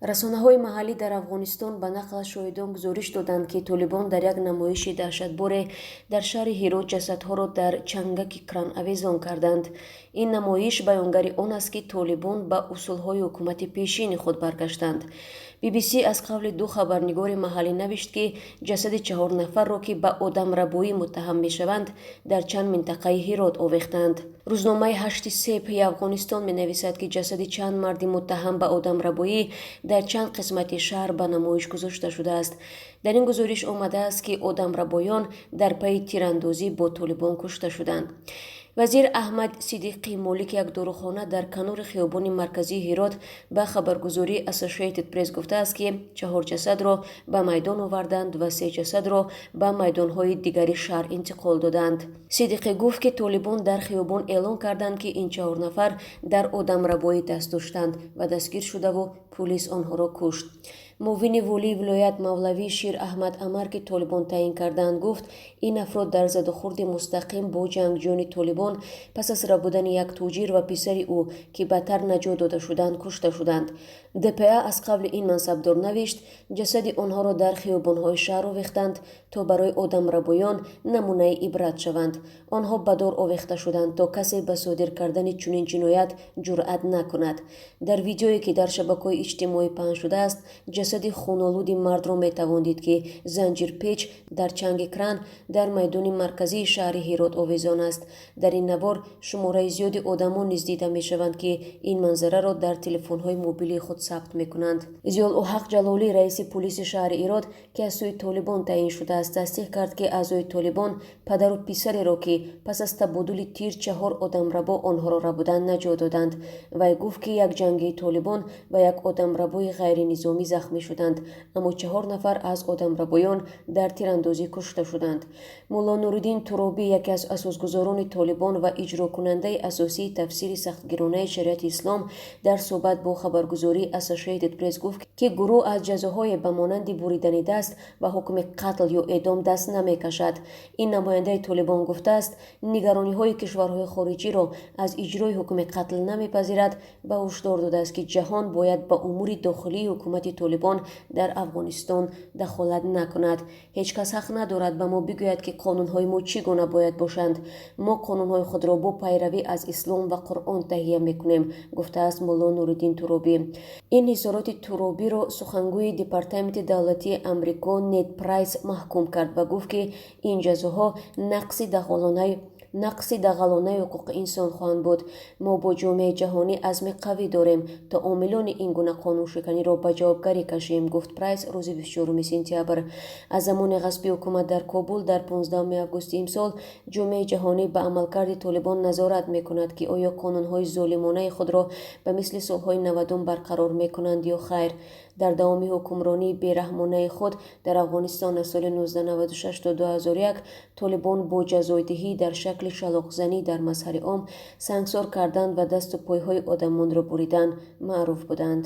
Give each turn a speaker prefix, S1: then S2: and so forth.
S1: Расонаҳои маҳаллӣ дар Афғонистон ба нақл аз шоҳидон гузориш доданд, ки толибон дар як намоиши даҳшатборе дар шаҳри Ҳирот ҷасадҳоро дар чангаки кран овезон карданд. Ин намоиш баёнгари он аст, ки толибон ба усулҳои ҳукумати пешини худ баргаштанд. Бибисӣ аз қавли ду хабарнигори маҳаллӣ навишт, ки ҷасади 4 нафарро, ки ба одамрабоӣ муттаҳам мешаванд, дар чанд минтақаи Ҳирот овехтанд. Рӯзномаи 8 сепҳи Афғонистон менависад, ки ҷасади чанд марди муттаҳам ба одамрабоӣ дар чанд қисмати шаҳр ба намоиш гузошта шудааст. Дар ин гузориш омадааст, ки одамрабоён дар пайи тирандозӣ бо толибон кушта шуданд. Вазир Аҳмад Сидиқӣ, молики як дорухона дар канори хиёбони марказии Ҳирот, ба хабаргузории Associated Press гуфтааст, ки 4 ҷасадро ба майдон оварданд ва 3 ҷасадро ба майдонҳои дигари шаҳр интиқол доданд. Сидиқӣ гуфт, ки толибон дар хиёбон эълон карданд, ки ин 4 нафар дар одамрабоӣ даст доштанд ва дастгир шудаву пулис онҳоро кушт. Муовини волии вилоят Мавлавӣ Шир Аҳмад Амар, ки толибон таъин карданд, гуфт, ин афрод дар задухӯрди мустақим бо ҷангҷӯёни толибон пас аз рабудани як тоҷир ва писари ӯ, ки бадтар наҷот дода шуданд, кушта шуданд. ДПА аз қавли ин мансабдор навишт, ҷасади онҳоро дар хиёбонҳои шаҳр овехтанд, то барои одамрабоён намунаи ибрат шаванд. Онҳо ба дор овехта шуданд, то касе ба содир кардани чунин ҷиноят ҷуръат накунад. Дар видеое, ки дар шабакаҳои иҷтимоӣ паҳн шудааст, ҷасади хунолуди мардро метавон дид, ки занҷирпеч дар чанги кран дар майдони марказии шаҳри Ҳирот овезон аст. Дар ин навор шумораи зиёди одамон низ дида мешаванд, ки ин манзараро дар телефонҳои мобилии худ сабт мекунанд. Зиёлуҳақ Ҷалолӣ, раиси пулиси шаҳри Ҳирот, ки аз сӯи толибон таъин шудааст, тасдиқ кард, ки аъзои толибон падару писареро, ки пас аз табодули тир 4 одамрабо онҳоро рабуданд, наҷот доданд. Вай гуфт, ки як ҷангии толибон ва як одамрабои ғайринизомӣ захмӣ шуданд, аммо 4 нафар аз одамрабоён дар тирандозӣ кушта шуданд. Мулло Нуриддин Туробӣ, яке аз асосгузорони толибон ва иҷрокунандаи асосии тафсири сахтгиронаи шариати ислом, дар суҳбат бо хабаргузории Associated Press гуфт, ки гурӯҳ аз ҷазоҳое ба монанди буридани даст ва ҳукми қатл ё эъдом даст намекашад. Ин намояндаи толибон гуфтааст, нигарониҳои кишварҳои хориҷиро аз иҷрои ҳукми қатл намепазирад ва ҳушдор додааст, ки ҷаҳон бояд ба умури дохилии ҳукумати толибон дар Афғонистон дахолат накунад. Ҳеҷ кас ҳақ надорад ба мо бигӯяд, ки қонунҳои мо чӣ гуна бояд бошанд. Мо қонунҳои худро бо пайравӣ аз ислом ва Қуръон таҳия мекунем, гуфтааст Мулло Нуриддин Туробӣ. Ин изҳороти Туробиро сухангӯи Департаменти давлатии Амрико Нед Прайс маҳкум кард ва гуфт, ки ин ҷазоҳо нақси дағалонаи ҳуқуқи инсон хоҳанд буд. Мо бо ҷомеаи ҷаҳонӣ азми қавӣ дорем, то омилони ин гуна қонуншиканиро ба ҷавобгарӣ кашем, гуфт Прайс рӯзи 24 сентябр. Аз замони ғасби ҳукумат дар Кобул дар 15 августи имсол ҷомеаи ҷаҳонӣ ба амалкарди толибон назорат мекунад, ки оё қонунҳои золимонаи худро ба мисли солҳои 90 барқарор мекунанд ё хайр. Дар давоми ҳукмронии бераҳмонаи худ дар Афғонистон аз соли 1996 то 2001 толибон бо ҷазойдиҳӣ дар шакли шалоқзанӣ дар мазҳари ом, сангсор кардан ва дасту пойҳои одамонро буридан маъруф буданд.